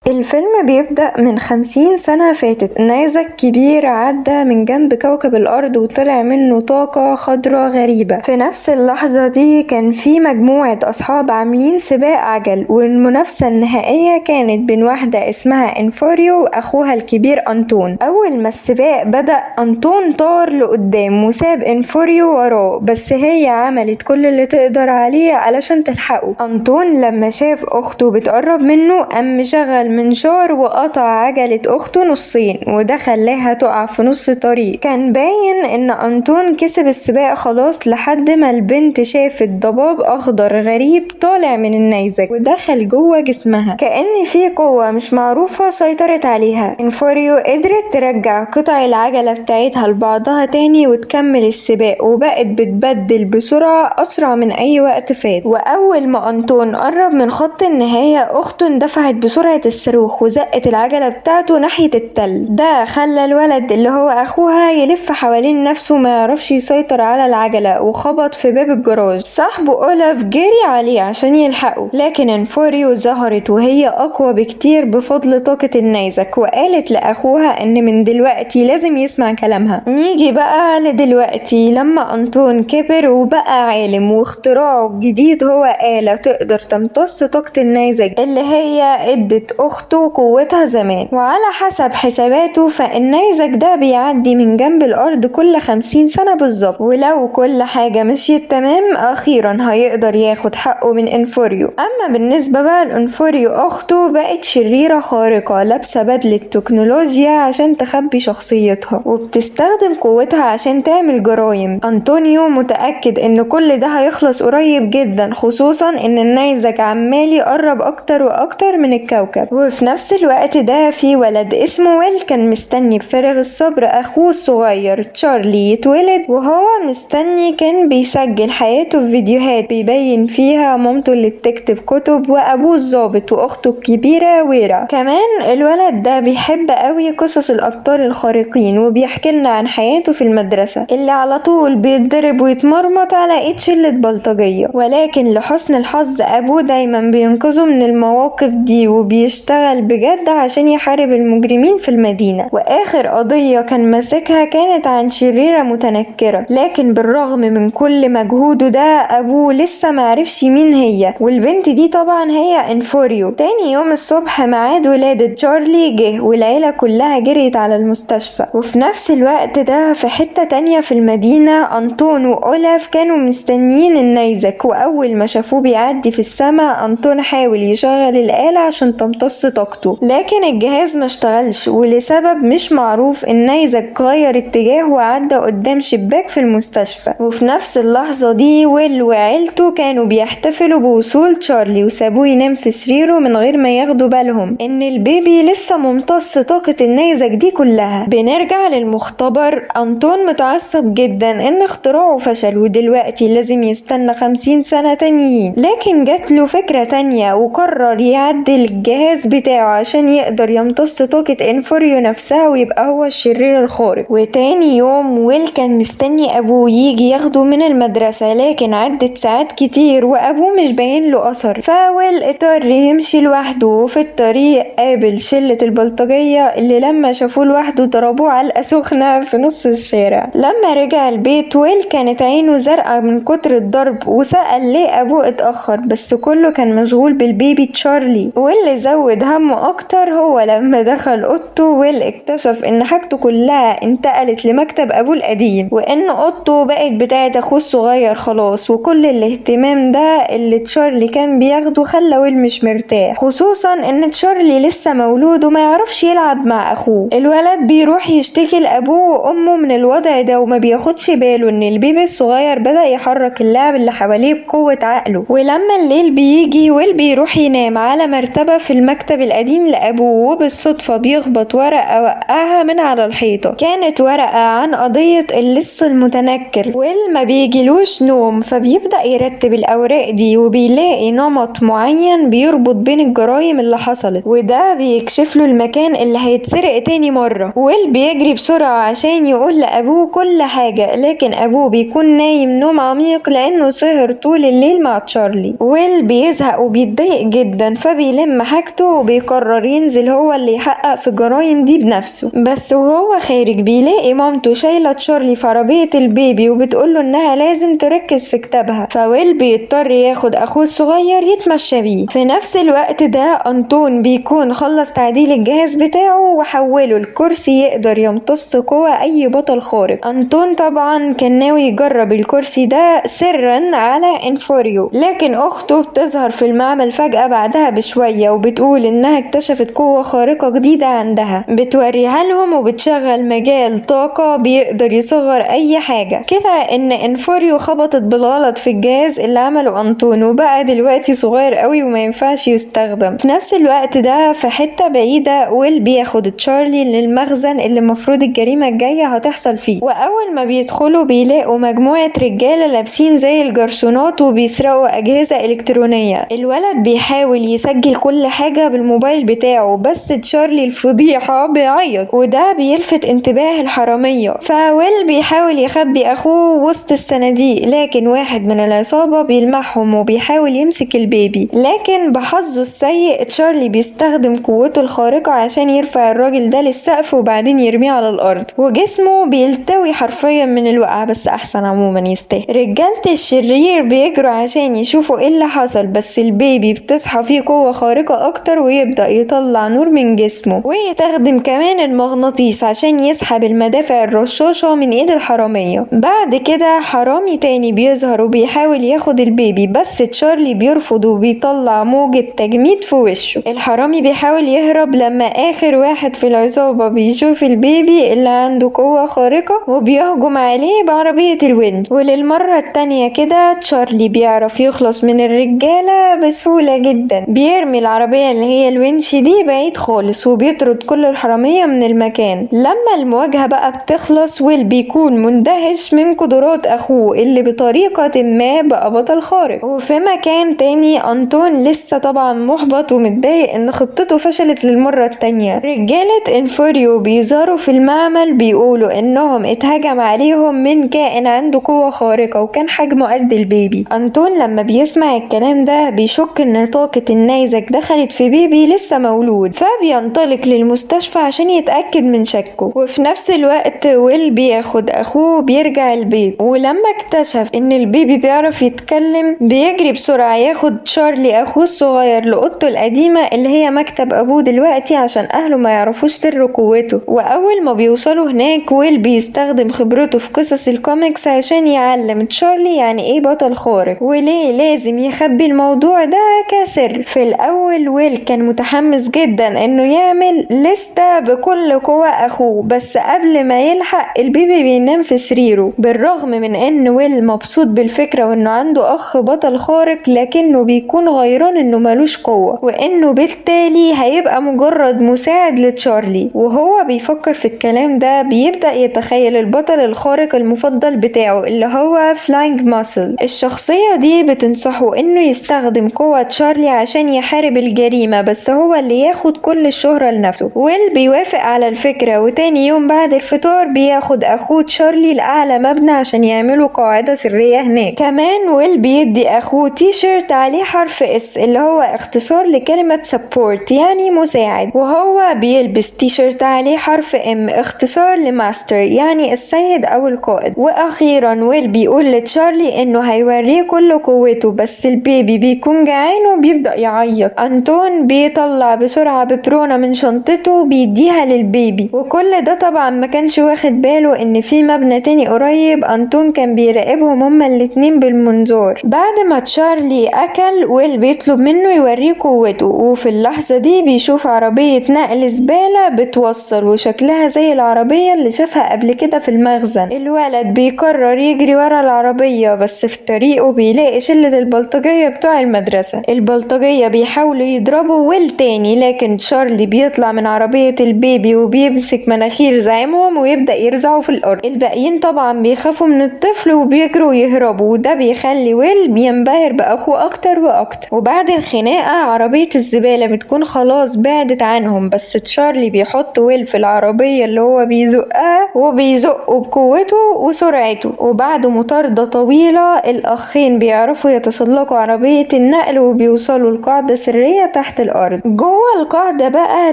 الفيلم بيبدأ من 50 سنة فاتت. نيزك كبير عدى من جنب كوكب الأرض وطلع منه طاقة خضراء غريبة. في نفس اللحظة دي كان في مجموعة أصحاب عاملين سباق عجل، والمنافسة النهائية كانت بين واحدة اسمها انفوريو وأخوها الكبير أنطون. أول ما السباق بدأ أنطون طار لقدام وساب انفوريو وراه، بس هي عملت كل اللي تقدر عليه علشان تلحقه. أنطون لما شاف أخته بتقرب منه قام مشغل منشار وقطع عجلة أخته نصين، وده خلاها تقع في نص الطريق. كان باين إن أنطون كسب السباق خلاص، لحد ما البنت شافت ضباب أخضر غريب طالع من النيزك ودخل جوه جسمها، كأن في قوة مش معروفة سيطرت عليها. انفوريو قدرت ترجع قطع العجلة بتاعتها لبعضها تاني وتكمل السباق، وبقت بتبدل بسرعة أسرع من أي وقت فات. وأول ما أنطون قرب من خط النهاية أخته اندفعت بسرعة الصاروخ وزقت العجلة بتاعته ناحية التل. ده خلى الولد اللي هو أخوها يلف حوالين نفسه ما يعرفش يسيطر على العجلة، وخبط في باب الجراج. صاحبه أولاف جري عليه عشان يلحقه، لكن انفوريو ظهرت وهي أقوى بكتير بفضل طاقة النيزك، وقالت لأخوها إن من دلوقتي لازم يسمع كلامها. نيجي بقى لدلوقتي لما أنطون كبر وبقى عالم، واختراعه الجديد هو آلة تقدر تمتص طاقة النيزك اللي هي ادت أخته قوتها زمان. وعلى حسب حساباته فالنيزك ده بيعدي من جنب الأرض كل 50 سنة بالظبط، ولو كل حاجة مشيت تمام أخيرا هيقدر ياخد حقه من انفوريو. أما بالنسبة بقى لانفوريو أخته بقت شريرة خارقة لابسة بدلة تكنولوجيا عشان تخبي شخصيتها، وبتستخدم قوتها عشان تعمل جرايم. أنطونيو متأكد إن كل ده هيخلص قريب جدا، خصوصا إن النيزك عمال يقرب أكتر وأكتر من الكوكب. وفي نفس الوقت ده في ولد اسمه ويل كان مستني بفارغ الصبر أخوه الصغير تشارلي يتولد، وهو مستني كان بيسجل حياته في فيديوهات بيبين فيها مامته اللي بتكتب كتب وأبوه الضابط وأخته الكبيرة ويرا. كمان الولد ده بيحب قوي قصص الأبطال الخارقين، وبيحكي لنا عن حياته في المدرسة اللي على طول بيتضرب ويتمرمط على ايد شلة بلطجية، ولكن لحسن الحظ أبوه دايما بينقذه من المواقف دي وبيشتغل بجد عشان يحارب المجرمين في المدينة. وآخر قضية كان ماسكها كانت عن شريرة متنكرة، لكن بالرغم من كل مجهوده ده أبوه لسه معرفش مين هي، والبنت دي طبعا هي انفوريو. تاني يوم الصبح ميعاد ولادة تشارلي جه، والعيلة كلها جريت على المستشفى. وفي نفس الوقت ده في حتة تانية في المدينة أنطون وأولاف كانوا مستنيين النيزك، وأول ما شافوه بيعدي في السماء أنطون حاول يشغل الآلة عشان تمتص طاقته، لكن الجهاز ما اشتغلش، ولسبب مش معروف النيزك غير اتجاهه وعدى قدام شباك في المستشفى. وفي نفس اللحظة دي ويل وعيلته كانوا بيحتفلوا بوصول تشارلي وسابوه ينام في سريره من غير ما ياخدوا بالهم ان البيبي لسه ممتص طاقة النيزك دي كلها. بنرجع للمختبر، أنطون متعصب جدا ان اختراعه فشل ودلوقتي لازم يستنى 50 سنة تانيين، لكن جات له فكرة تانية وقرر يعدل الجهاز بتاعه عشان يقدر يمتص طاقة انفوريو نفسها ويبقى هو الشرير الخارق. وتاني يوم ويل كان مستني ابوه يجي ياخده من المدرسة، لكن عدت ساعات كتير وابوه مش باين له اثر، فويل اضطر يمشي لوحده. وفي الطريق قابل شلة البلطجية اللي لما شافوه لوحده ضربوه علقة سخنة في نص الشارع. لما رجع البيت ويل كانت عينه زرقاء من كتر الضرب، وسأل ليه ابوه اتأخر، بس كله كان مشغول بالبيبي تشارلي. واللي زود همه اكتر هو لما دخل اوضته ويل اكتشف ان حاجته كلها انتقلت لمكتب ابوه القديم، وان اوضته بقت بتاعت اخوه الصغير خلاص. وكل الاهتمام ده اللي تشارلي كان بياخده خلى ويل مش مرتاح، خصوصا ان تشارلي لسه مولود وما يعرفش يلعب مع اخوه. الولد بيروح يشتكي لابوه وامه من الوضع ده، وما بياخدش باله ان البيبي الصغير بدأ يحرك اللعب اللي حواليه بقوة عقله. ولما الليل بيجي ويل بيروح ينام على مرتبة في المكتب القديم لأبوه، وبالصدفة بيخبط ورقة وقعها من على الحيطة. كانت ورقة عن قضية اللص المتنكر. ويل ما بيجيلوش نوم، فبيبدأ يرتب الأوراق دي وبيلاقي نمط معين بيربط بين الجرايم اللي حصلت، وده بيكشف له المكان اللي هيتسرق تاني مرة. ويل بيجري بسرعة عشان يقول لأبوه كل حاجة، لكن أبوه بيكون نايم نوم عميق لأنه سهر طول الليل مع تشارلي. ويل بيزهق وبيتضايق جدا، فبيلم حاجته وبيقرر ينزل هو اللي يحقق في الجرايم دي بنفسه. بس وهو خارج بيلاقي مامته شايلة تشارلي في عربية البيبي وبتقوله انها لازم تركز في كتابها، فويل بيضطر ياخد اخوه الصغير يتمشى بيه. في نفس الوقت ده أنطون بيكون خلص تعديل الجهاز بتاعه وحوله الكرسي يقدر يمتص قوة اي بطل خارق. أنطون طبعا كان ناوي يجرب الكرسي ده سرا على انفوريو، لكن اخته بتظهر في المعمل فجأة بعدها بشوية وبتقول انها اكتشفت قوة خارقة جديدة عندها، بتوريها لهم وبتشغل مجال طاقة بيقدر يصغر اي حاجة كده. ان انفوريو خبطت بالغلط في الجهاز اللي عمله أنطون وبقى دلوقتي صغير قوي وما ينفعش يستخدم. في نفس الوقت ده في حتة بعيدة ويل بياخد تشارلي للمخزن اللي المفروض الجريمة الجاية هتحصل فيه، واول ما بيدخلوا بيلاقوا مجموعة رجالة لابسين زي الجرسونات وبيسرقوا اجهزة الكترونية. الولد بيحاول يسجل كل حاجة بالموبايل بتاعه، بس تشارلي الفضيحة بيعيط وده بيلفت انتباه الحرامية، فويل بيحاول يخبي اخوه وسط الصناديق، لكن واحد من العصابة بيلمحهم وبيحاول يمسك البيبي، لكن بحظه السيء تشارلي بيستخدم قوته الخارقة عشان يرفع الراجل ده للسقف وبعدين يرميه على الارض، وجسمه بيلتوي حرفيا من الوقعة، بس احسن عموما يستاهل. رجالة الشرير بيجروا عشان يشوفوا ايه اللي حصل، بس البيبي بتصحى فيه قوة خارقة اكتر ويبدأ يطلع نور من جسمه، ويستخدم كمان المغناطيس عشان يسحب المدافع الرشاشة من ايد الحرامية. بعد كده حرامي تاني بيظهر وبيحاول ياخد البيبي، بس تشارلي بيرفض وبيطلع موجة تجميد في وشه. الحرامي بيحاول يهرب لما اخر واحد في العصابة بيشوف البيبي اللي عنده قوة خارقة وبيهجم عليه بعربية الويند. وللمرة التانية كده تشارلي بيعرف يخلص من الرجالة بسهولة جدا، بيرمي العربية اللي هي الونش دي بعيد خالص وبيطرد كل الحرامية من المكان. لما المواجهة بقى بتخلص ويل بيكون مندهش من قدرات اخوه اللي بطريقة ما بقى بطل خارق. وفي مكان تاني أنطون لسه طبعا محبط ومتضايق ان خطته فشلت للمرة التانية. رجالة انفوريو بيظهروا في المعمل بيقولوا انهم اتهجم عليهم من كائن عنده قوة خارقة وكان حجمه قد البيبي. أنطون لما بيسمع الكلام ده بيشك ان طاقة النيزك دخلت في بيبي لسه مولود، فبينطلق للمستشفى عشان يتأكد من شكه. وفي نفس الوقت ويل بياخد اخوه بيرجع البيت، ولما اكتشف ان البيبي بيعرف يتكلم بيجري بسرعة ياخد تشارلي اخوه الصغير لأوضته القديمة اللي هي مكتب ابوه دلوقتي عشان اهله ما يعرفوش سر قوته. واول ما بيوصلوا هناك ويل بيستخدم خبرته في قصص الكوميكس عشان يعلم تشارلي يعني ايه بطل خارق وليه لازم يخبي الموضوع ده كسر. في الاول ويل كان متحمس جدا انه يعمل لستة بكل قوة اخوه، بس قبل ما يلحق البيبي بينام في سريره. بالرغم من ان ويل مبسوط بالفكرة وانه عنده اخ بطل خارق، لكنه بيكون غيران انه ملوش قوة وانه بالتالي هيبقى مجرد مساعد لتشارلي. وهو بيفكر في الكلام ده بيبدأ يتخيل البطل الخارق المفضل بتاعه اللي هو فلاينج ماسل. الشخصية دي بتنصحه انه يستخدم قوة تشارلي عشان يحارب الجريمة، بس هو اللي ياخد كل الشهرة لنفسه. ويل بيوافق على الفكرة، وتاني يوم بعد الفطار بياخد اخوه تشارلي لأعلى مبنى عشان يعملوا قاعدة سرية هناك. كمان ويل بيدي اخوه تيشيرت عليه حرف S اللي هو اختصار لكلمة support يعني مساعد، وهو بيلبس تيشيرت عليه حرف M اختصار لماستر يعني السيد او القائد. واخيرا ويل بيقول لتشارلي انه هيوريه كل قوته، بس البيبي بيكون جعان وبيبدأ يعيط. انطون بيطلع بسرعة ببرونة من شنطته وبيديها للبيبي، وكل ده طبعا ما كانش واخد باله ان في مبنى تاني قريب انطون كان بيراقبهم هما الاتنين بالمنظار. بعد ما تشارلي اكل ويل بيطلب منه يوريه قوته، وفي اللحظة دي بيشوف عربية نقل زبالة بتوصل وشكلها زي العربية اللي شافها قبل كده في المخزن. الولد بيقرر يجري ورا العربية، بس في طريقه بيلاقي شلة البلطجية بتوع المدرسة. البلطجية بيحاولوا يضربوا ويل تاني، لكن تشارلي بيطلع من عربية البيبي وبيمسك مناخير زعيمهم ويبدأ يرزعه في الأرض. الباقيين طبعا بيخافوا من الطفل وبيجروا يهربوا، وده بيخلي ويل بينبهر بأخوه أكتر وأكتر. وبعد الخناقة عربية الزبالة بتكون خلاص بعدت عنهم، بس تشارلي بيحط ويل في العربية اللي هو بيزقها وبيزقه بقوته وسرعته. وبعد مطاردة طويلة الأخين بيعرفوا يتسلقوا عربية النقل وبيوصلوا لقاعدة سرية تحت الأرض. الأرض. جوه القاعدة بقى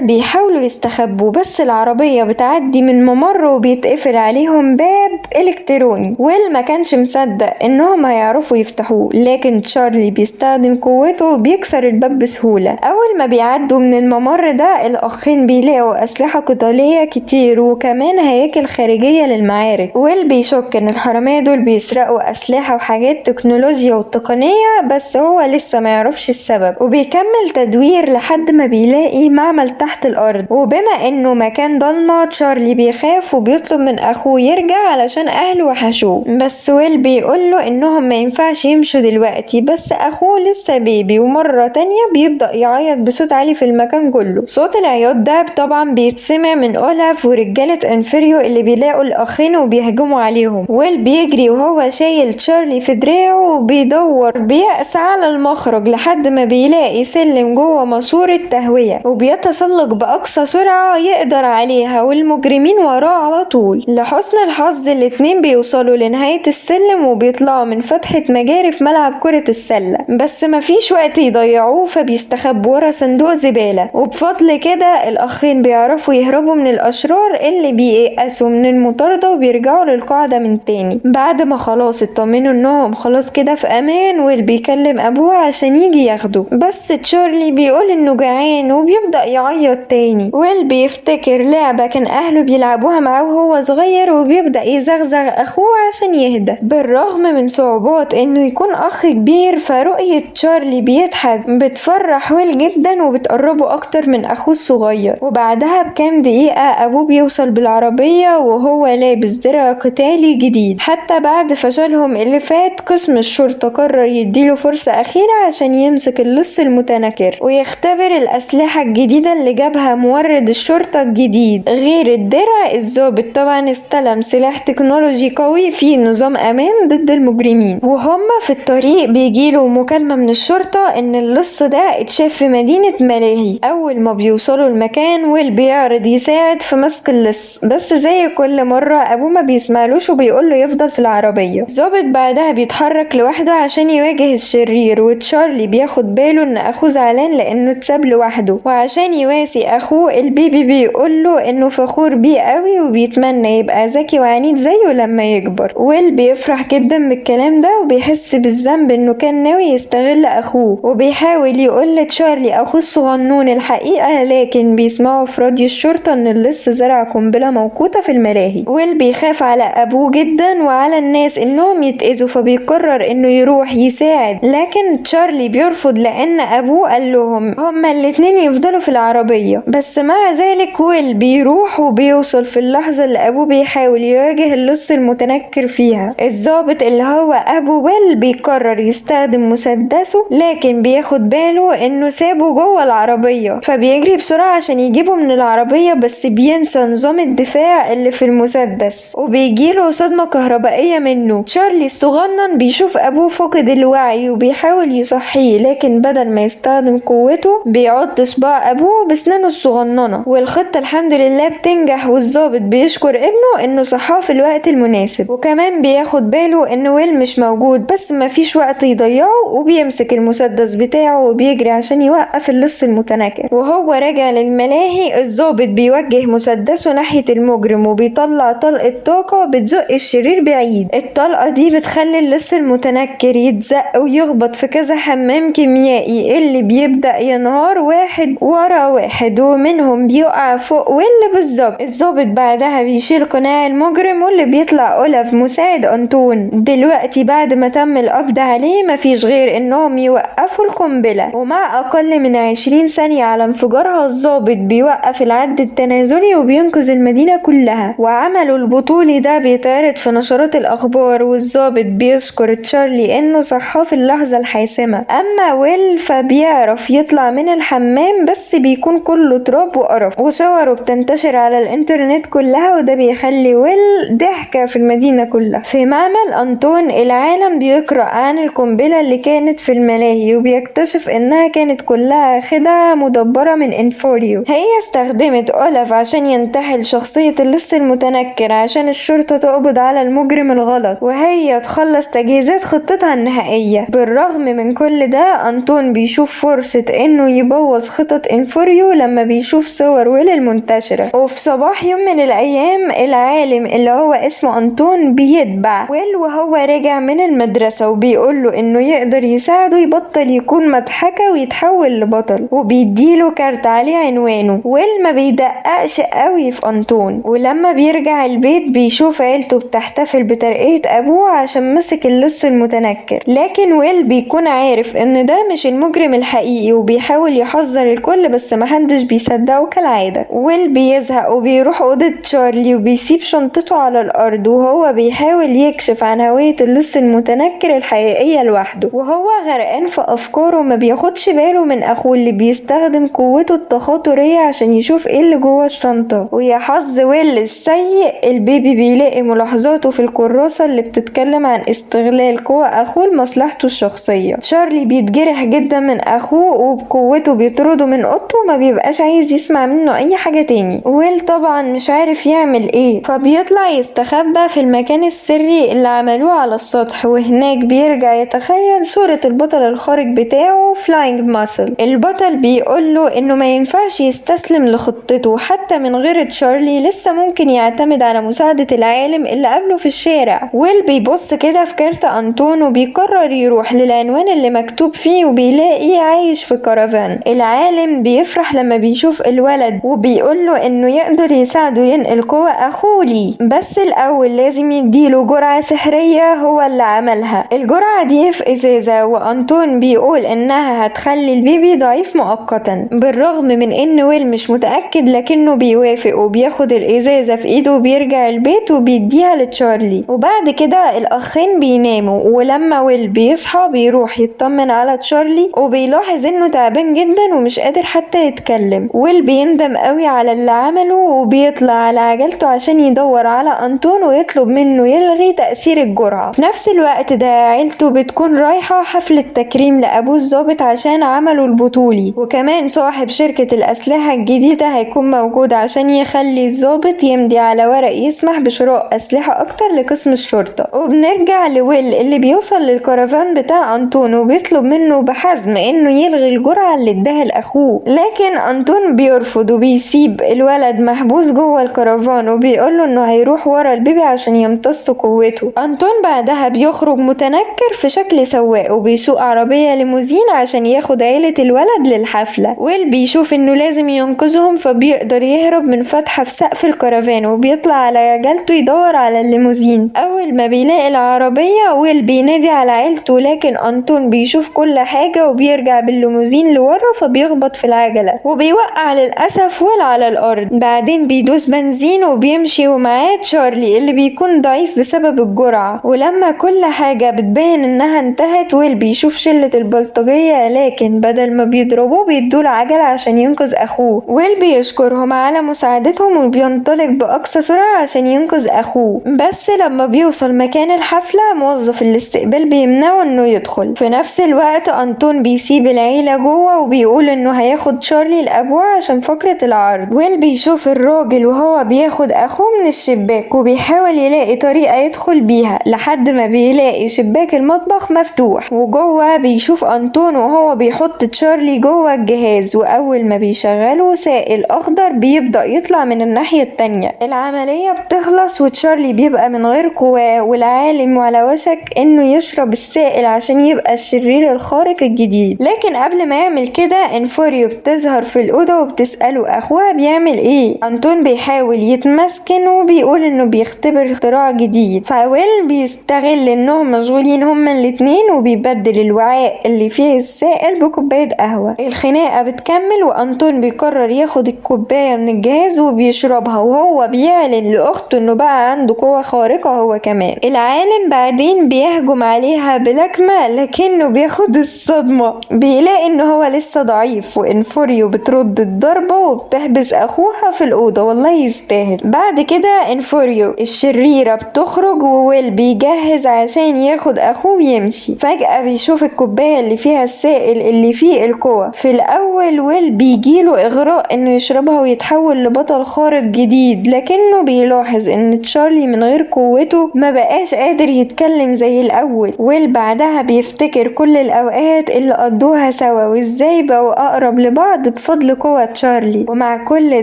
بيحاولوا يستخبوا، بس العربية بتعدي من ممر وبيتقفل عليهم باب إلكتروني. ويل ما كانش مصدق إنهم هيعرفوا يفتحوه، لكن تشارلي بيستخدم قوته وبيكسر الباب بسهولة. أول ما بيعدوا من الممر ده الأخين بيلاقوا أسلحة قتالية كتير وكمان هياكل خارجية للمعارك. ويل بيشك إن الحرامية دول بيسرقوا أسلحة وحاجات تكنولوجيا وتقنية، بس هو لسه ما يعرفش السبب، وبيكمل تدوير لحد ما بيلاقي معمل تحت الأرض. وبما إنه مكان ضلمة تشارلي بيخاف وبيطلب من أخوه يرجع علشان أهله وحشوه، بس ويل بيقوله إنهم ما ينفعش يمشوا دلوقتي، بس أخوه لسه بيبي. ومرة تانية بيبدأ يعيط بصوت عالي في المكان كله. صوت العياط ده طبعا بيتسمع من أولاف ورجالة انفيريو اللي بيلاقوا الأخين وبيهجموا عليهم. ويل بيجري وهو شايل تشارلي في دراعه وبيدور بيأس على المخرج لحد ما بيلاقي سلم جوه ماسورة تهوية، وبيتسلق بأقصى سرعة يقدر عليها والمجرمين وراه على طول. لحسن الحظ الاتنين بيوصلوا لنهاية السلم وبيطلعوا من فتحة مجاري في ملعب كرة السلة، بس مفيش وقت يضيعوه فبيستخبوا ورا صندوق زبالة. وبفضل كده الأخين بيعرفوا يهربوا من الأشرار اللي بييأسوا من المطاردة وبيرجعوا للقاعدة من تاني. بعد ما خلاص اطمنوا انهم خلاص كده في امان، ويل بيكلم ابوه عشان يجي ياخده، بس تشارلي بيقول انه جعان وبيبدأ يعيط تاني. ويل بيفتكر لعبة كان اهله بيلعبوها معاه وهو صغير وبيبدأ يزغزغ اخوه عشان يهدى. بالرغم من صعوبات انه يكون اخ كبير، فرؤية تشارلي بيضحك بتفرح ويل جدا وبتقربه اكتر من اخوه الصغير. وبعدها بكام دقيقة ابوه بيوصل بالعربية وهو لابس درع قتالي جديد. حتى بعد فشلهم اللي فات قسم الشرطة قرر يديله فرصة أخيرة عشان يمسك اللص المتنكر ويختبر الأسلحة الجديدة اللي جابها مورد الشرطة الجديد. غير الدرع الضابط طبعا استلم سلاح تكنولوجي قوي فيه نظام أمان ضد المجرمين. وهم في الطريق بيجيله مكالمة من الشرطة إن اللص ده اتشاف في مدينة ملاهي. أول ما بيوصلوا المكان ويل بيعرض يساعد في مسك اللص، بس زي كل مرة أبوه ما بيسمعلوش وبيقوله يفضل في العربية. الضابط بعدها بيتحرك لوحده عشان يواجه الشرير، وتشارلي بياخد باله ان اخوه زعلان لانه اتساب لوحده، وعشان يواسي اخوه البيبي بيقوله انه فخور بيه قوي وبيتمنى يبقى ذكي وعنيد زيه لما يكبر. ويل بيفرح جدا بالكلام ده وبيحس بالذنب انه كان ناوي يستغل اخوه، وبيحاول يقول لتشارلي اخوه الصغنون الحقيقة، لكن بيسمعوا في راديو الشرطة ان اللص زرع قنبلة موقوتة في الملاهي. ويل بيخاف على ابوه جدا وعلى الناس انهم يتأذوا، فبيقرر انه يروح يساعد، لكن تشارلي بيرفض لان ابوه قال لهم هما الاتنين يفضلوا في العربية. بس مع ذلك ويل بيروح وبيوصل في اللحظة اللي ابوه بيحاول يواجه اللص المتنكر فيها. الضابط اللي هو ابو ويل بيقرر يستخدم مسدسه، لكن بياخد باله انه سابه جوه العربية، فبيجري بسرعة عشان يجيبه من العربية، بس بينسى نظام الدفاع اللي في المسدس وبيجيله صدمة كهربائية منه. تشارلي الصغنن بيشوف ابوه فاقد الوعي وبيحاول يصحيه، لكن بدل ما يستخدم قوته بيعض صباع ابوه بسنانه الصغننة. والخطة الحمد لله بتنجح، والضابط بيشكر ابنه انه صحاه في الوقت المناسب، وكمان بياخد باله ان ويل مش موجود، بس مفيش وقت يضيعه وبيمسك المسدس بتاعه وبيجري عشان يوقف اللص المتنكر. وهو راجع للملاهي الضابط بيوجه مسدسه ناحية المجرم وبيطلع طلقة طاقة بتزق الشرير بعيد. الطلقة دي بتخلي اللص المتنكر يتزق ويخبط في كذا حمام كيميائي اللي بيبدأ ينهار واحد ورا واحد، ومنهم بيقع فوق ويل بالظبط. الضابط بعدها بيشيل قناع المجرم واللي بيطلع أولاف مساعد أنطون. دلوقتي بعد ما تم القبض عليه مفيش غير انهم يوقفوا القنبلة، ومع اقل من 20 ثانية على انفجارها الضابط بيوقف العد التنازلي وبينقذ المدينة كلها. وعمله البطولي ده بيتعرض في نشرات الاخبار، والضابط بيذكر تشارلي انه صحاه في اللحظة الحاسمة. اما ويل فبيعرف يطلع من الحمام، بس بيكون كله تراب وقرف، وصوره بتنتشر على الانترنت كلها، وده بيخلي ويل ضحكة في المدينة كلها. في معمل أنطون العالم بيقرأ عن القنبلة اللي كانت في الملاهي، وبيكتشف انها كانت كلها خدعة مدبرة من انفوريو. هي استخدمت أولاف عشان ينتحل شخصية اللص المتنكر عشان الشرطة تقبض على المجرم الغلط، وهي تخلص تجهيزات خطتها النهائية. بالرغم من كل ده أنطون بيشوف فرصة انه يبوظ خطط انفوريو لما بيشوف صور ويل المنتشرة. وفي صباح يوم من الايام العالم اللي هو اسمه انطون بيتبع ويل وهو راجع من المدرسة، وبيقوله انه يقدر يساعده يبطل يكون مضحكة ويتحول لبطل، وبيديله كارت عليه عنوانه. ويل ما بيدققش قوي في انطون، ولما بيرجع البيت بيشوف عيلته بتحتفل بترقية ابوه عشان مسك اللص المتنكر، لكن ويل بيكون عارف ان ده مش المجرم الحقيقي وبيحاول يحذر الكل بس محدش بيصدقه كالعادة. ويل بيزهق وبيروح أوضة تشارلي وبيسيب شنطته على الأرض وهو بيحاول يكشف عن هوية اللص المتنكر الحقيقية لوحده، وهو غرقان في أفكاره ما بياخدش باله من أخوه اللي بيستخدم قوته التخاطرية عشان يشوف ايه اللي جوه الشنطة. ويا حظ ويل السيء البيبي بيلاقي ملاحظاته في الكراسة اللي بتتكلم عن استغلال قوة أخوه لمصلحته الشخصية. تشارلي بيتجرح جدا من أخوه وبقوته بيطرده من أوضته وما بيبقاش عايز يسمع منه أي حاجة تاني. ويل طبعا مش عارف يعمل ايه، فبيطلع يستخبى في المكان السري اللي عملوه على السطح، وهناك بيرجع يتخيل صورة البطل الخارق بتاعه فلاينج ماسل. البطل بيقوله انه ما ينفعش يستسلم لخطته حتى من غير تشارلي، لسه ممكن يعتمد على مساعدة العالم اللي قابله في الشارع. ويل بيبص كده في كارت أنطون وبيقرر يروح للعنوان اللي مكتوب فيه وبيلاقيه عايش في كرفان. العالم بيفرح لما بيشوف الولد وبيقوله انه يقدر يساعده ينقل قوة اخوه ليه، بس الاول لازم يديله جرعة سحرية هو اللي عملها. الجرعة دي في ازازة، وانطون بيقول انها هتخلي البيبي ضعيف مؤقتا، بالرغم من ان ويل مش متأكد لكنه بيوافق وبياخد الازازة في ايده وبيرجع البيت وبيديها لتشارلي. وبعد كده الاخين بيناموا، ولما ويل بيصحى بيروح يطمن على تشارلي وبيلاحظ انه تعبان جدا ومش قادر حتى يتكلم. ويل بيندم قوي على اللي عمله وبيطلع على عجلته عشان يدور على انطون ويطلب منه يلغي تأثير الجرعة. في نفس الوقت ده عيلته بتكون رايحة حفلة تكريم لأبوه الضابط عشان عمله البطولي، وكمان صاحب شركة الأسلحة الجديدة هيكون موجود عشان يخلي الضابط يمضي على ورق يسمح بشراء أسلحة أكتر لقسم الشرطة. وبنرجع لويل اللي بيوصل للكرفان بتاع أنطون وبيطلب منه بحزم إنه يلغي الجرعة اللي اداها لأخوه، لكن أنطون بيرفض وبيسيب الولد محبوس جوه الكرفان وبيقوله إنه هيروح ورا البيبي عشان يمتص قوته. أنطون بعدها بيخرج متنكر في شكل سواق وبيسوق عربية ليموزين عشان ياخد عيلة الولد للحفلة. ويل بيشوف إنه لازم ينقذهم فبيقدر يهرب من فتحة في سقف الكرفان وبيطلع على عجلته يدور على الليموزين. أول ما بيلاقي العربية ويل بينادي على عيلته، لكن أنطون بيشوف كل حاجة وبيرجع بالليموزين لورا فبيخبط في العجلة وبيوقع للأسف ويل على الأرض. بعدين بيدوس بنزين وبيمشي ومعاه تشارلي اللي بيكون ضعيف بسبب الجرعة. ولما كل حاجة بتبين إنها انتهت ويل بيشوف شلة البلطجية، لكن بدل ما بيضربوه بيدوله عجلة عشان ينقذ أخوه. ويل بيشكرهم على مساعدتهم وبينطلق بأقصى سرعة عشان ينقذ أخوه، بس لما بيوصل مكان الحفلة موظف الاستقبال بيمنعه إنه يدخل. في نفس الوقت أنطون بيسيب العيلة جوه وبيقول إنه هياخد تشارلي لأبوه عشان فقرة العرض. ويل بيشوف الراجل وهو بياخد أخوه من الشباك وبيحاول يلاقي طريقة يدخل بيها لحد ما بيلاقي شباك المطبخ مفتوح، وجوه بيشوف أنطون وهو بيحط تشارلي جوه الجهاز، وأول ما بيشغله سائل أخضر بيبدأ يطلع من الناحية التانية. العملية بتخلص وتشارلي بيبقى من غير قواه، والعالم على وشك إنه يشرب السائل عشان يبقى الشرير الخارق الجديد. لكن قبل ما يعمل كده انفوريو بتظهر في الأوضة وبتسأله أخوها بيعمل إيه. أنطون بيحاول يتمسكن وبيقول إنه بيختبر اختراع جديد، فويل بيستغل إنهم مشغولين هما الاتنين وبيبدل الوعاء اللي فيه السائل بكوباية قهوة. الخناقة بتكمل وأنطون بيقرر ياخد الكوباية من الجهاز وبيشربها، وهو بيعلن لأخته إنه بقى عنده قوة خارقة هو كمان. العالم بعدين بيهجم عليها بلكمة لكنه بياخد الصدمة، بيلاقي إن هو لسه ضعيف، وإنفوريو بترد الضربة وبتحبس أخوها في الأوضة، والله يستاهل. بعد كده إنفوريو الشريرة بتخرج وويل بيجهز عشان ياخد أخوه ويمشي. فجأة بيشوف الكوباية اللي فيها السائل اللي فيه القوة. في الأول ويل بيجيله إغراء إنه يشربها ويتحول لبطل خارق جديد، لكنه بيلاحظ إن تشارلي من غير قوته ما بقاش قادر يتكلم زي الأول. ويل بعدها بيفتكر كل الأوقات اللي قضوها سوا سوا وازاي بقوا اقرب لبعض بفضل قوة تشارلي. ومع كل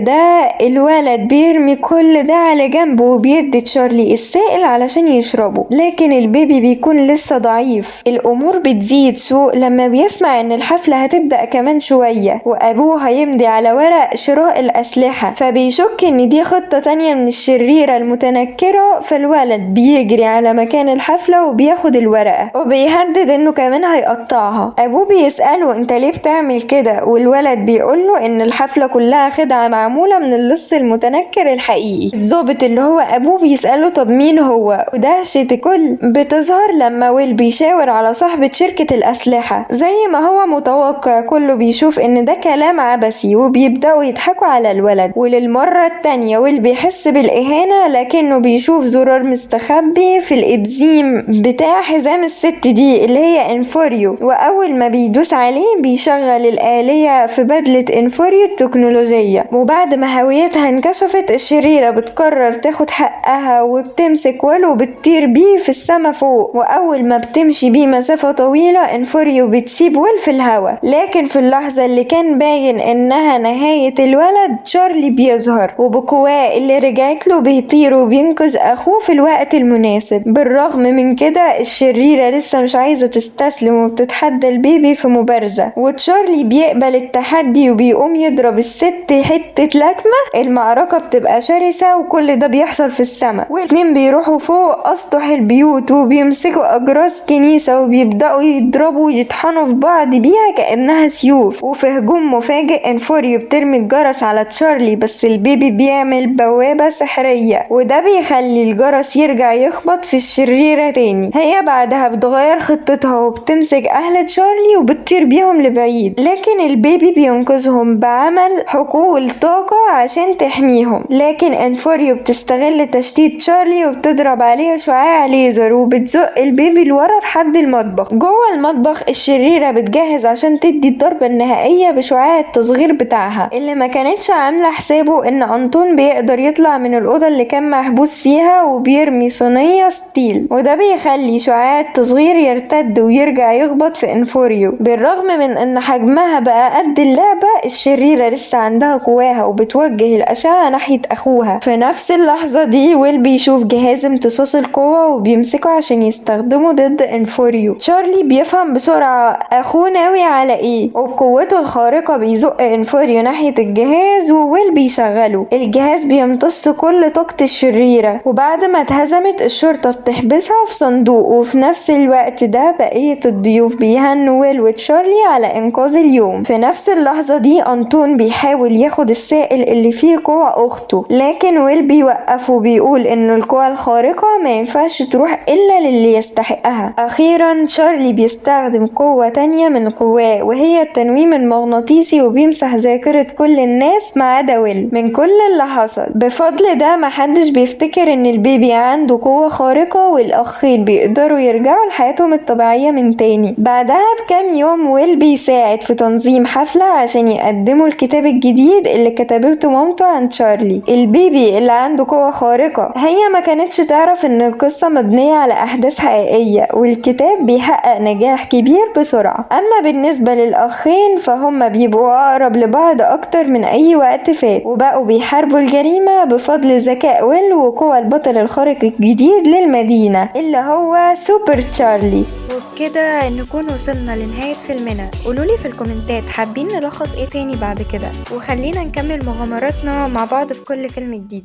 ده الولد بيرمي كل ده على جنب وبيدي تشارلي السائل علشان يشربه، لكن البيبي بيكون لسه ضعيف. الأمور بتزيد سوء لما بيسمع إن الحفلة هتبدأ كمان شوية وأبوه هيمضي على ورق شراء الأسلحة، فبيشك إن دي خطة تانية من الشريرة المتنكرة. فالولد بيجري على مكان الحفلة وبياخد الورقة وبيهدد إنه كمان هيقطعها. أبوه بيسأله أنت ليه بتعمل كده، والولد بيقوله إن الحفلة كلها خدعة معمولة من اللص المتنكر الحقيقي. الضابط اللي هو أبوه بيسأله طب مين هو، ودهشة الكل بتظهر لما ويل بيشاور على صاحبة شركة الأسلحة. زي ما هو متوقع كله بيشوف إن ده كلام عبثي وبيبدأوا يضحكوا على الولد. وللمرة التانية ويل بيحس بالإهانة، لكنه بيشوف زرار مستخبي في الإبزيم بتاع حزام الست دي اللي هي انفوريو، وأول ما بيدوس عليه بيشغل الآلية في بدلة انفوريو التكنولوجية. وبعد ما هويتها انكشفت الشريرة بتقرر تاخد حقها وبتمسك ويل وبتطير بيه في السما فوق، وأول ما بتمشي بيه مسافة طويلة انفوريو بتسيب ويل في الهوا. لكن في اللحظة اللي كان باين إنها نهاية الولد تشارلي بيظهر وبقواه اللي رجعت له بيطير وبينقذ أخوه في الوقت المناسب. بالرغم من كده الشريرة لسه مش عايزة تستسلم وبتتحدى البيبي في مبارزة، وتشارلي بيقبل التحدي وبيقوم يضرب الست حتة لكمة. المعركة بتبقى شرسة وكل ده بيحصل في السما، والاتنين بيروحوا فوق أسطح البيوت وبيمسكوا أجراس كنيسة وبيبدأوا يضربوا ويطحنوا في بعض بيها كأنها سيوف. وفي هجوم مفاجئ انفوريو بترمي الجرس على تشارلي، بس البيبي بيعمل بوابة سحرية وده بيخلي الجرس يرجع يخبط في الشريرة تاني. هي بعدها بتغير خطتها وبتمسك أهل تشارلي وبتطير بيهم لبعيد، لكن البيبي بينقذهم بعمل حقول طاقة عشان تحميهم. لكن انفوريو بتستغل تشتيت تشارلي وبتضرب عليه شعاع ليزر وبتزق البيبي لورا لحد المطبخ. جوه المطبخ الشريرة بتجهز عشان تدي الضربة النهائية بشعاع التصغير بتاعها، اللي ما كانتش عاملة حسابه ان أنطون بيقدر يطلع من الأوضة اللي كان محبوس فيها وبيرمي صينية ستيل، وده بيخلي شعاع التصغير يرتد ويرجع يخبط في انفوريو. بالرغم من ان حجمها بقى قد اللعبة، الشريرة لسه عندها قواها وبتوجه الأشعة ناحية أخوها. في نفس اللحظة دي ويل بيشوف جهاز امتصاص القوة وبيمسكه عشان يستخدمه ضد انفوريو. تشارلي بيفهم بسرعة أخوه ناوي على ايه، وبقوته الخارقة بيزق انفوريو ناحية الجهاز وويل بيشغله. الجهاز بيمتص كل طاقة الشريرة، وبعد ما اتهزمت الشرطة بتحبسها في صندوق. وفي نفس الوقت ده بقية الضيوف بيهنوا ويل وتشارلي على إنقاذ اليوم. في نفس اللحظة دي أنطون بيحاول ياخد السائل اللي فيه قوة أخته، لكن ويل بيوقفه وبيقول إنه القوة الخارقة ما ينفعش تروح إلا للي يستحقها. أخيرا تشارلي بيستخدم قوة تانية من قواه وهي التنويم المغناطيسي، وبيمسح ذاكرة كل الناس ما عدا ويل من كل اللي حصل. بفضل ده محدش بيفتكر إن البيبي عنده قوة خارقة، والأخين بيقدروا يرجعوا لحياتهم الطبيعية من تاني. بعدها بكام يوم ويل بيساعد في تنظيم حفلة عشان يقدموا الكتاب الجديد اللي كتبته مامته عن تشارلي البيبي اللي عنده قوة خارقة. هي ما كانتش تعرف ان القصة مبنية على احداث حقيقية، والكتاب بيحقق نجاح كبير بسرعة. اما بالنسبة للاخين فهم بيبقوا اقرب لبعض اكتر من اي وقت فات، وبقوا بيحاربوا الجريمة بفضل ذكاء ويل وقوة البطل الخارق الجديد للمدينة اللي هو سوبر تشارلي. وبكده نكون وصلنا لنهاية فيلمنا. قولولي في الكومنتات حابين نلخص ايه تاني بعد كده، وخلينا نكمل مغامراتنا مع بعض في كل فيلم جديد.